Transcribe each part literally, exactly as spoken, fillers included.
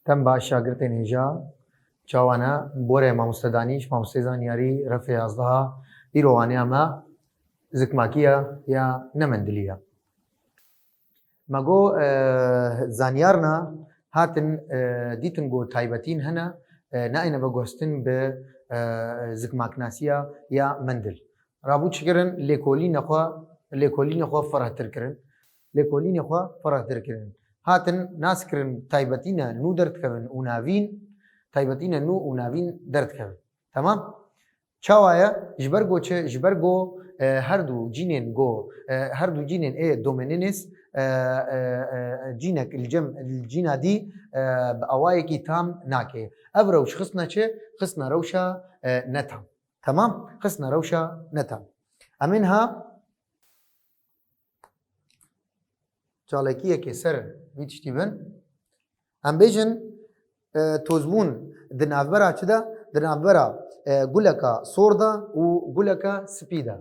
Dem baş şagirtên hêja, çawa ne? Borê mamoste Danîş, mamoste zanyarî, refê yazdeha, îro waneya me zikmakî ye ya ne mendilî ye. Me got, e, zanyarna hatin, e, dîtin got taybetîn hene, e, nayêne veguhestin bi, e, zikmaknasiya ya mendil. Rabû çi kirin? Lêkolînê xwe, lêkolînê xwe ferehtir kirin. Lêkolînê xwe ferehtir kirin. Hatin nas kirin, taybetîne nû derdikevin û navîn, taybetîne nû û navîn derdikevin. Temam? Çawa ye? Ji ber ku çi? Ji ber ku, e, her du cînên ku, e, her du cînên ê dominanîs, e, e, e, cînek li cem, li cîna dî, e, bi awayekî tam nake. Ev rewş xistine çi? Xistine rewşa, e, netam. Temam? Xistine rewşa netam. Em ê niha çalakiyekê ser vî tiştî bin. Em bêjin, e, tozbûn di navbera çi de? Di navbera, e, guleka sor de û guleka spî de.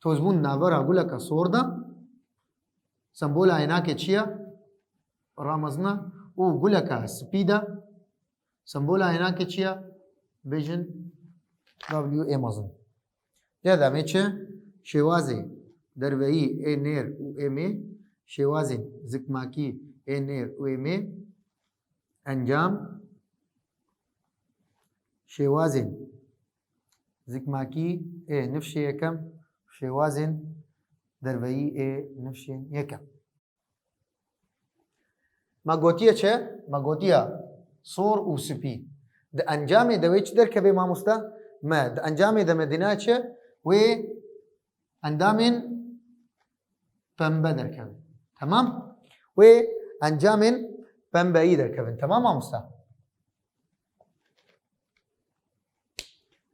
Tozbûn di navbera guleka sor de, sembola ênakê çi ye? Ramezin e. Û guleka spî de, sembola ênakê çi ye? Bêjin W ê mezin. Lê demê çi? Şêwazê derveyî ê nêr û ê mê, şêwazên zikmakî ê nêr û ê mê, encam, şêwazên zikmakî ê nifşê yekem, şêwazên derveyî ê nifşên yekem. Me gotiye çi? Me gotiye sor û spî. Di encamê de wê çi derkeve mamoste? Me di encamê de me dîna çi? Wê endamên pembe derkevin. Temam? Wê encamên pembeyî derkevin. Temam mamoste?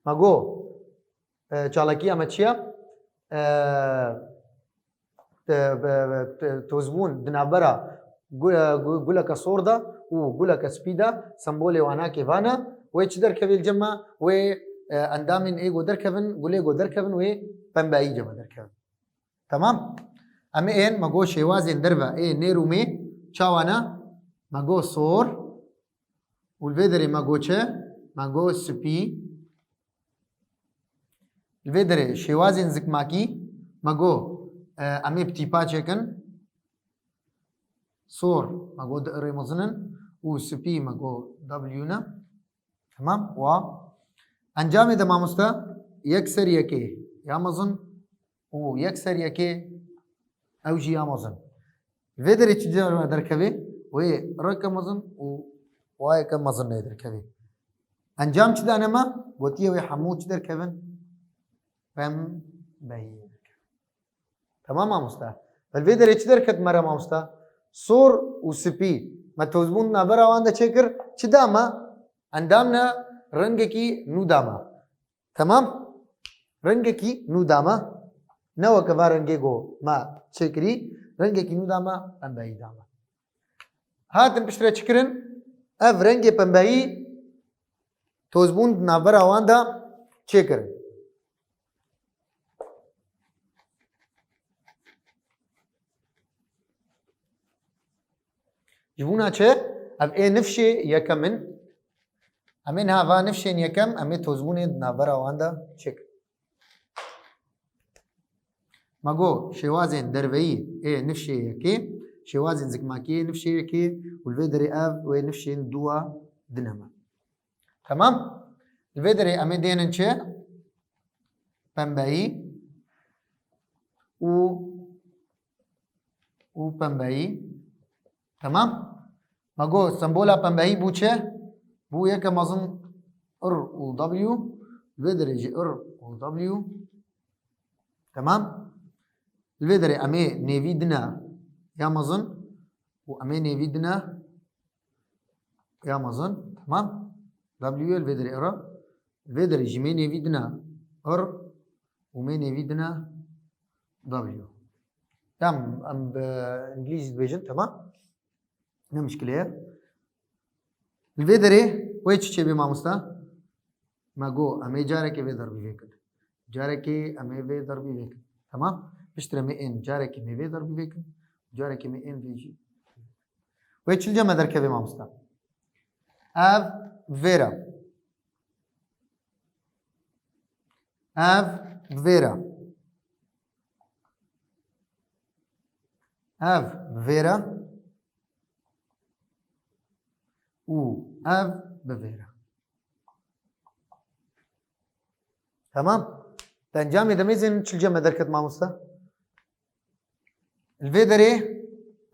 Me got, e, çalakiya me çi ye? E, te-, be-, be-, te-, tozbûn di navbera gu-, gu-, guleke sor de û guleke spî de sembolê wanakê vane. Wê çi derkevê li cem me? Wê, e, endamên ê ku derkevin, gulê ku derkevin wê pembeyî cem me derkevin. Temam? Em ê ên, me got şêwazên derve ê nêr û mê çawa ne? Me got sor. Û li vê derê me got çi? Me got spî. Li vê derê şêwazên zikmakî me got, e, em ê bi tîpa çêkin. Sor me got di irê mezin in û spî me got W ne. Temam? Wa. Encamê de mamoste yek ser yekê ya mezin û yek ser yekê ew jî ya mezin. Vê derê çi derkevê? Wê reke mezin û wayeke mezin nê derkevê. Encam çi dane me? Gotiye wê hemû çi derkevin? Pembeyî derkevin. Temam mamoste. Li vê derê çi derket me re mamoste? Sor û spî. Me tozbûn navbera wan de çêkir. Çi da me? Endam ne rengekî nû da me. Temam? Rengekî nû da me. Ne weke va rengê ku me çêkirî, rengekî nû da me, pembeyî da me. Hatin piştre çi kirin? Ev rengê pembeyî tozbûn di navbera wan de çêkirin. Ji bona çi? Ev ê nifşê yekem in. Em ê niha va nifşên yekem, em ê tozbûnê di navbera wan de çêkin. Me got, şêwazên derveyî ê nifşê yekê, şêwazên zikmakî ê nifşê yekê û li vê derê ev wê nifşên dû a dine me. Temam? Li vê derê em ê dênin çi? Pembeyî û, û pembeyî. Temam? Me got, sembola pembeyî bû çi? Bû yeke mezin R û W. Li vê derê jî R û W. Temam? Li vê derê em ê nêvî dine ya mezin û em ê nêvî dine ya mezin. Temam? W li vê derê R. Li vê derê jî mê nêvî dine R û mê nêvî dine W. Tamam, em bi îngilîzî dibêjin, temam. Ne mişkile ye. Li vê derê wê çi çêbê mamosta? Me got, em ê carekê vê derbî vêkin. Carekê em ê vê derbî vêkin. Temam? Piştre me ên carekê me vê derbî vêkin. Carekê me ên vê jî. Wê çi li cem me derkeve mamosta? Ev vêra. Ev vêra. Ev vêra. Û ev bi vêra. Tamam. Di encamê de mêzên çil cem me derket mamoste? Li vê derê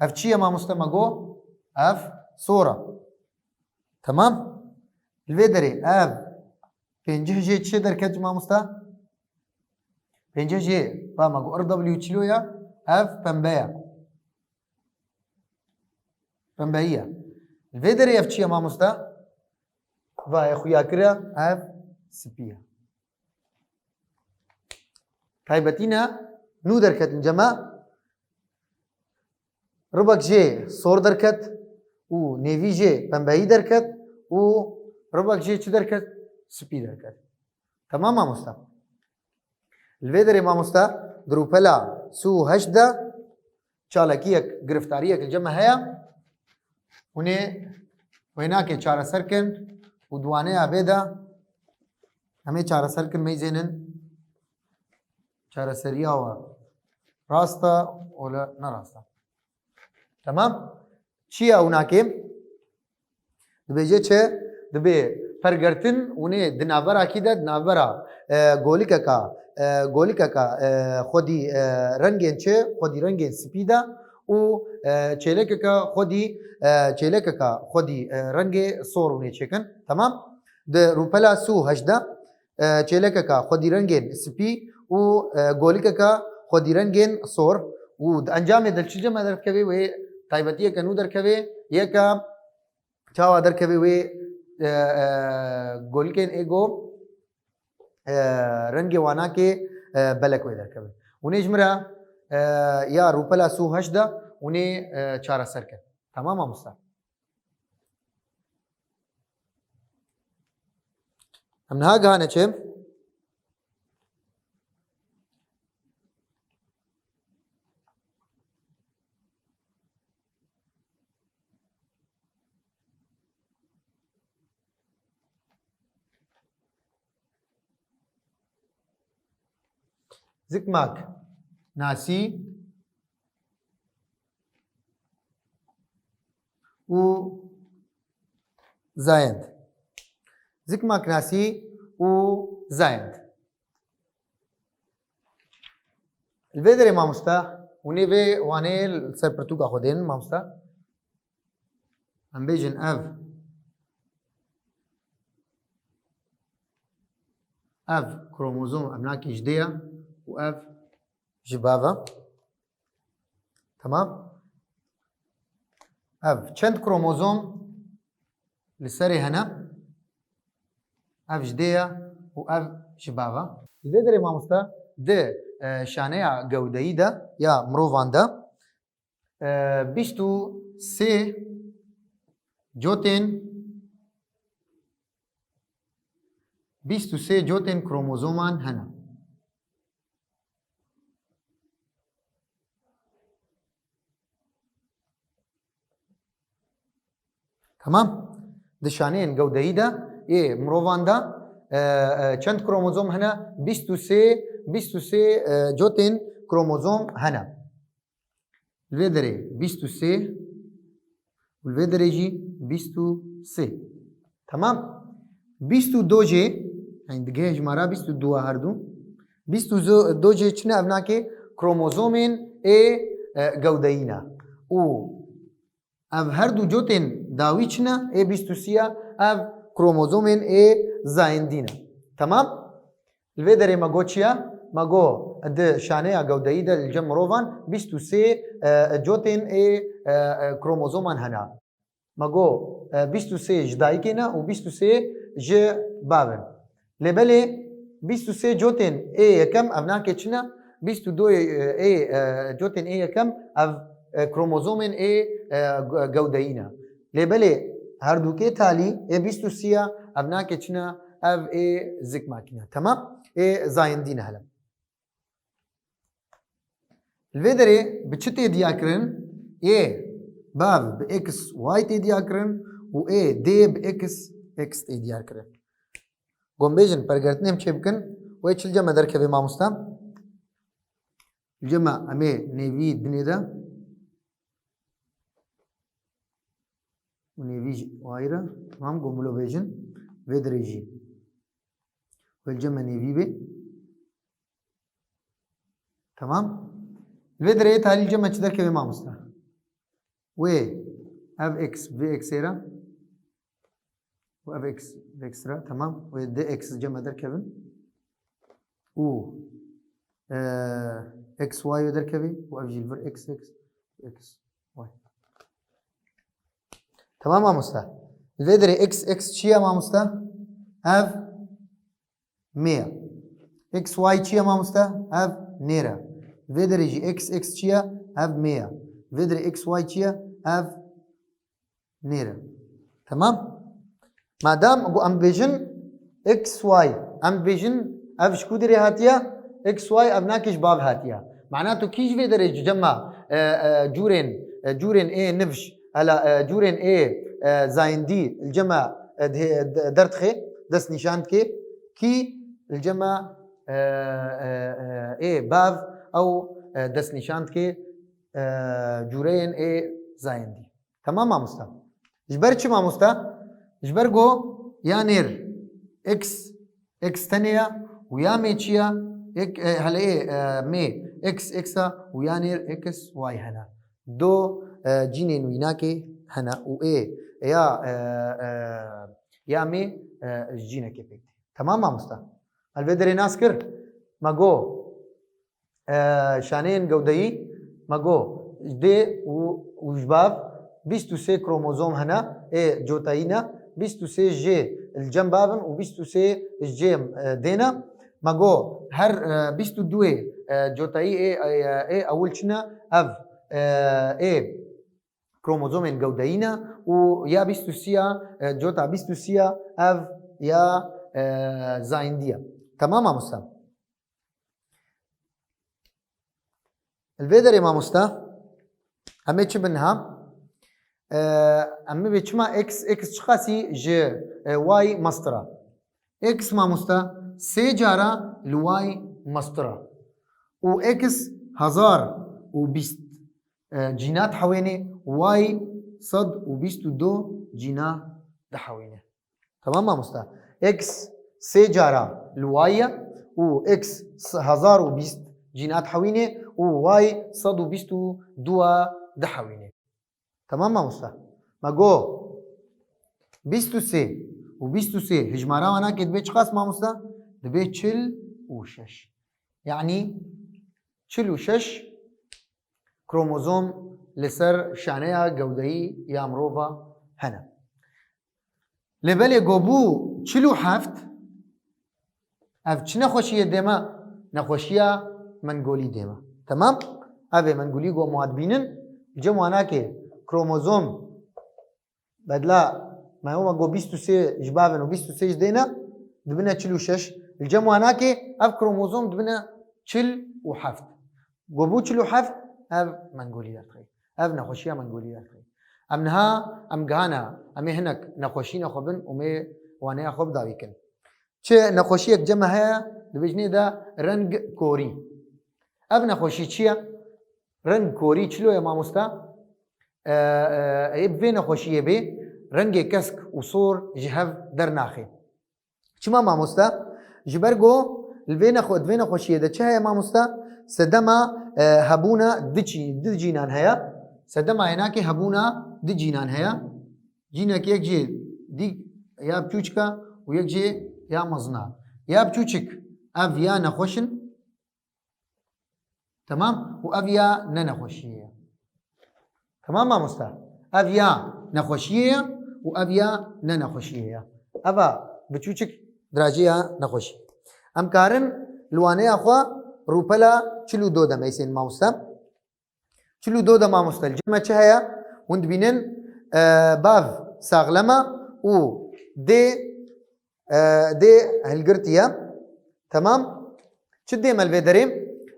ev çi ye mamoste me got? Ev sor e. Tamam. Li vê derê ev pêncî jê çi derket mamoste? Pêncî jê ba me got R W çilo ye. Ev pembe ye. Pembeyî ye. Li vê derê ev çi ye mamoste? Va ye xuya kire, ev spî ye. Taybetî ne, nû derketin cema. Ribek jê sor derket û nêvî jê pembeyî derket û ribek jê çi derket? Spî derket. Temam mamosta. Li vê derê mamosta di rûpela sî û heşt de çalekiyek, giriftariyek li cem me heye. Hûn ê wênakê çareser kin û di waneya vê de em ê çareser kin, meyzênin çareseriya we rast e, ole ne rast e. Temam? Çi ye winakê? Dibêje çi? Dibê pergirtin hûn ê di navbera kî de, di navbera, e, golikeka, e, golikeka, e, xwedî, e, rengên çi? Xwedî rengên spî de û, e, çêlekeka xwedî, e, çêlekeka xwedî, e, rengê sor hûn ê çêkin. Temam? Di rûpela sî û heşt de, e, çêlekeka xwedî rengên spî û, e, golikeka xwedî rengên sor û di encamê de çi cem me derdikeve wê taybetiyeke nû derkeve, yeka çawa derkeve wê, e, e, golikên êgo, e, rengê wanakê, e, belek wê derkeve. Hûn ê ji min re, e, ya rûpela sî û heşt de hûn ê, e, çareser kin. Temam mamosta? Em niha gihane çi? Zikmak nasî û zayend. Zikmaknasî û zayend. Li vê derê mamoste, hûn ê vê wanê li ser pirtûka xwe dênin mamoste. Em bêjin ev, ev kromozom emlakê ji dê ye û ev ji bav e. Tamam. Ev çend kromozom li serê hene? Ev ji dê ye û ev ji bav e. Li vê derê mamoste di, e, şaneya gewdeyî de ya mirovan de, e, bîst û sê cotên, bîst û sê cotên kromozoman hene. Tamam. Di şaneyên gewdeyî de ê mirovan de, e, e, çend kromozom hene? Bîst û sê, bîst û sê, e, cotên kromozom hene. Li vê derê bîst û sê û li vê derê jî bîst û sê. Temam. Bîst û du jê, yani digihê jimara bîst û du a her du. Bîst û du jê çi ne, ev nake kromozomên ê, e, gewdeyî ne. Û ev her du cotên dawî çi ne? Ê bîst û sê ya, ev kromozomên ê zayendî ne. Temam? Li vê derê me got çi ye? Me got di şaneya gewdeyî de li cem mirovan bîst û sê, e, cotên ê, e, e, kromozoman hene. Me got, e, bîst û sê ji dayikê ne û bîst û sê ji bav in. Lê belê bîst û sê cotên ê yekem ev nake çi ne? Bîst û du ê, e, ê, e, cotên ê yekem ev, e, kromozomên ê, e, ge-, gewdeyî ne. Lê belê herdûkê talî ê bîst û sê ya ev nake çi ne? Ev ê zikmakî ne. Temam? Ê zayendî ne hele. Li vê derê bi çi tê diyakirin? Ê bav bi X Y tê diyakirin û ê D bi x, x tê diyar kirin. Gom bêjin, pergirtinê em çê bikin, wê çi li cem me derkevê mamoste? Li cem me em ê nêvî binê de û nêvî jî wayî re, tamam, gom wilo bêjin, vê derê jî wê li cem me nêvî bê. Tamam. Li vê derê talî li cem me çi derkevê mamoste? Wê ev x, vê x ê re û ev x, vê x re, tamam. Wê D x cem me derkevin. Û, e, x y wê derkevê û ev jî li vir x, x, x y. Tamam mamoste. Li vê derê x, x çi ye mamoste? Ev mê ye. X y çi ye mamoste? Ev nêr e. Li vê derê jî x, x çi ye? Ev mê ye. Li vê derê x y çi ye? Ev nêr e. Tamam? Madem ku em bêjin x y, em bêjin ev ji ku derê hatiye? X y ev nake ji bav hatiye. Mana tu kî ji vê derê ji cem me, e, e, cûrên, e, cûrên ê nifş, hela, e, cûrên ê, e, zayendî li cem me, e, dihê-, de-, derdixê, dest nîşan dike, kî li cem me, e, e, e, ê bav ew, e, dest nîşan dike, e, cûreyên ê zayendî. Tamam mamoste. Ji ber çi mamoste? Ji ber ku ya nêr x, x tenê ye û ya mê çi ye? Ek-, e, hele ê, e, mê x, x e û ya nêr x, y hene. Do, e, cînên wînakê hene û ê ya, e, e, ya mê, e, ji cînekê pêk tê. Tamam mamoste. Li vê derê nas kir. Me got, e, şaneyên gewdeyî, me got, ji dê û, û ji bav bîst û sê kromozom hene, ê cotayî ne, bîst û sê jê li cem bav in û bîst û sê ji cem, e, dê ne. Me got, her, e, bîst û du ê, e, cotayî ê, ê, ê ewil çi ne, ev, e, ê kromozomên gewdeyî ne û ya bîst û sê ya, e, cota bîst û sê ya, ev ya, e, zayendî ye. Tamam mamoste. Li vê derê mamoste, em ê çi bin niha? Ee, em ê bê çima x, x çiqasî ji, e, y mastir e? X mamoste sê cara li y mastir e. Û x hezar û bîst, e, cîna dihewêne, y sed û bîst û du cîna dihewêne. Tamam mamoste. X sê cara li y ye û x hezar û bîst cîna dihewîne û y sed û bîst û du dihewîne. Tamam mamoste. Me got bîst û sê û bîst û sê hijmara wan nake dibe çiqas mamoste? Dibe çil û şeş. Yanî çil û şeş kromozom li ser şaneya gewdeyî ya mirova hene. Lê belê go bû çil û heft, ev çi nexweşiyê dê me? Nexweşiya mengolî dê me. Temam? Ev ê mengolî go me dibînin, cem wan nake kromozom bedla me hema go bîst û sê ji bav in û bîst û sê ji dê ne, dibine çil û şeş. Li cem wan nake ev kromozom dibine çil û heft. Go bû çil û heft, ev mengolî derdixê. Ev nexweşiya mengolî derdixê. Em niha, em gihane, em ê hinek nexweşîna xwe bin û mê waneya xwe bi dawî kin. Çi nexweşiyek cem me heye, dibêjinê de reng korî. Ev nexweşî çi ye? Reng korî çilo ye mamoste? E, e, ê bi vê nexweşiyê bê, rengê kesk û sor ji hev dernaxê. Çima mamoste? Ji ber ku li vê nexwe-, di vê nexweşiyê de çi heye mamoste? Sedema, e, hebûna di çî-, di cînan heye. Sedema hênakê hebûna di cînan heye. Cînek yek jê dî ya biçûçik e û yek jê ya mezin e. Ya biçûçik ev ya nexweş in. Temam? Û ev ya ne nexweşiyê ye. Temam mamoste? Ev ya nexweşiyê ye û ev ya ne nexweşiyê ye. Eva biçûçik dirajê ya nexweşî. Em karin li waneya xwe rûpela çil û du de meysên mamoste. Çil û du de mamoste li cem me çi heye? Hûn dibînin, e, bav saxlem e û dê, e, dê hilgirtî ye. Temam? Çi dê me li vê derê?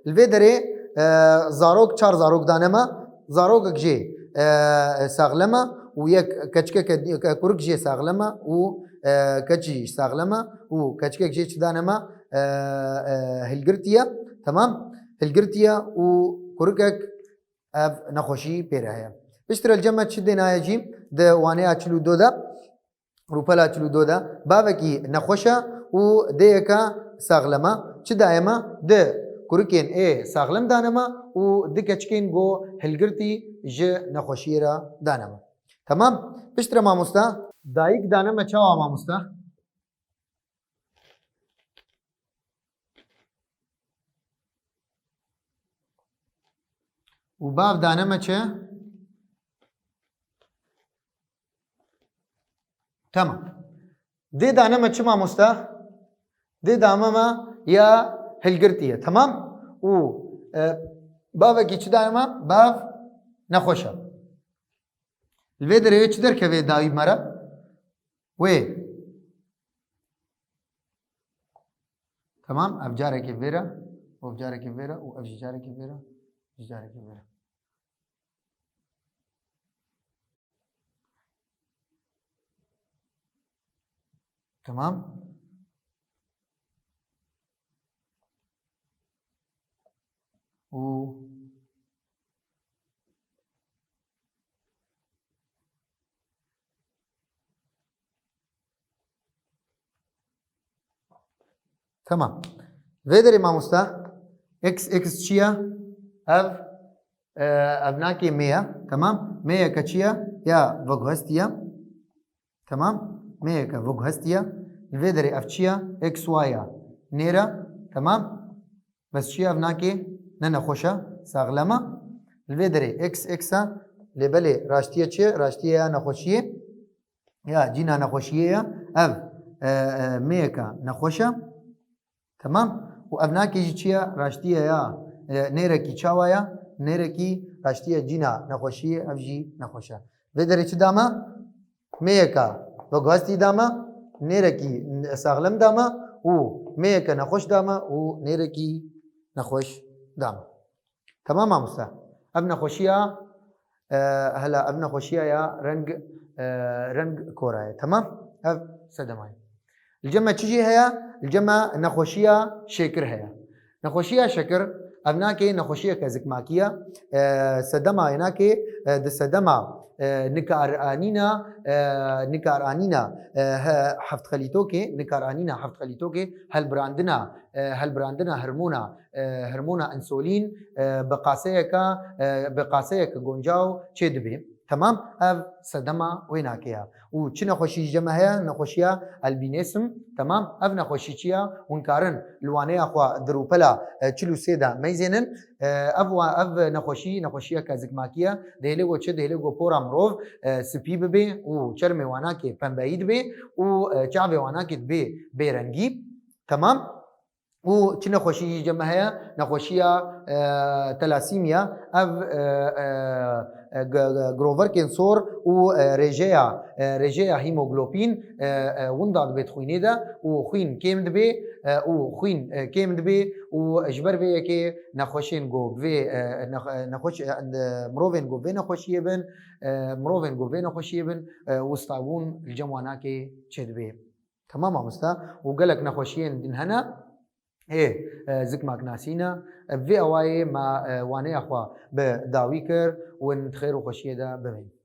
Li vê derê, e, zarok, çar zarok dane me. Zarokek jê, e, saxlem e û yek keçikeke, ke-, kurik jê saxlem e û, e, keçî saxlem e û keçikek jê çi dane me, e, e, hilgirtî ye. Temam? Hilgirtî ye û kurikek ev nexweşî pê re heye. Piştre li cem me çi dênaye jî di waneya çil û do de, rûpela çil û do de, bavekî nexweş e û dêyeke saxlem e. Çi daye me? Di kurikên ê saxlem dane me û di keçikên go hilgirtî ji nexweşiyê re dane me. Temam? Piştre mamoste. Dayik dane me çawa mamoste? Û bav dane me çi? Tamam. Dê dane me çi mamoste? Dê dame me ya hilgirtî ye. Tamam? Û, e, bavekî çi dane me? Bav nexweş e. Li vê derê wê çi derkeve dawî me re? Wê. Tamam, ev carekê vê re, û ev carekê vê re, û ev jî carekê vê re, jî carekê vê re. Tamam. û Tamam. Vê derê mamoste, x, x çi ye? Ev, e, ev nakê mê ye. Tamam. Mê yeke çi ye? Ya veguhestî ye. Tamam. Mê yeke veguhestî ye. Li vê derê ev çi ye? X Y ya. Nêr e. Tamam. Bes çi ye ev nakê? Ne nexweş e. Saxlem e. Li vê derê x, x e. Lê belê raştiye çi ye? Raştiye ya nexweşiyê. Ya cîna nexweşiyê ye. Ev, e, e, mê yeke nexweş e. Tamam. Û ev nakê jî çi ye? Raştiye ya, e, nêrekî çawa ye? Nêrekî raştiye cîna nexweşiyê, ev jî nexweş e. Vê derê çi dame? Mê yeke veguhestî dame, nêrekî saxlem dame û mê yeke nexweş dame û nêrekî nexweş dame. Tamam mamoste. Ev nexweşiya, e, hela ev nexweşiya ya reng, e, reng kora ye. Tamam? Ev sedema ye. Li cem me çi jî heye? Li cem me nexweşiya şêkir heye. Nexweşiya şekir, ev nakê nexweşiyeke zikmakî ye. E, sedema wê nakê, e, di sedema, e, nikaranîna, e, nikaranîna, e, he-, heftxelîtokê, nikaranîna heftxelîtokê, helbirandina, e, helbirandina hormona, e, hormona însulîn, e, bi qaseyeke, e, bi qaseyeke guncaw çêdibe. Temam? Ev sedema wê nakê ye. Û çi nexweşî ji me heye? Nexweşiya albînîzm. Temam? Ev nexweşî çi ye? Hûn karin li waneya xwe di rûpela, e, çil û sê de meyzênin. E, ev wa-, ev nexweşî, nexweşiyeke zikmakî ye. Dihêle ku çi? Dihêle ku pora mirov, e, spî bibe û çermê wanakê pembeyî dibe û, e, çavê wanakê dibe bêrengî. Temam? Û çi nexweşî jî cem me heye? Nexweşiya, e, telasîmya. Ev, e, e, e, g-, g-, giroverkên sor û, e, rêjeya, e, rêjeya hîmoglobîn, e, e, winda dibe di xwînê de û xwîn kêm dibe, e, û xwîn, e, kêm dibe û ji ber vê yekê nexweşên ku bi vê, e, nex-, e, nexweş, e, mirovên ku bi vê nexweşiyê bin, e, mirovên ku bi vê nexweşiyê bin, e, wistabûn li cem wanakê çêdibe. Temam mamoste. Û gelek nexweşiyên din hene. Ê, e, zikmaknasî ne. E, vê awayê me, e, waneya xwe bi dawî kir û hûn di xêr û xweşiyê de bimînin.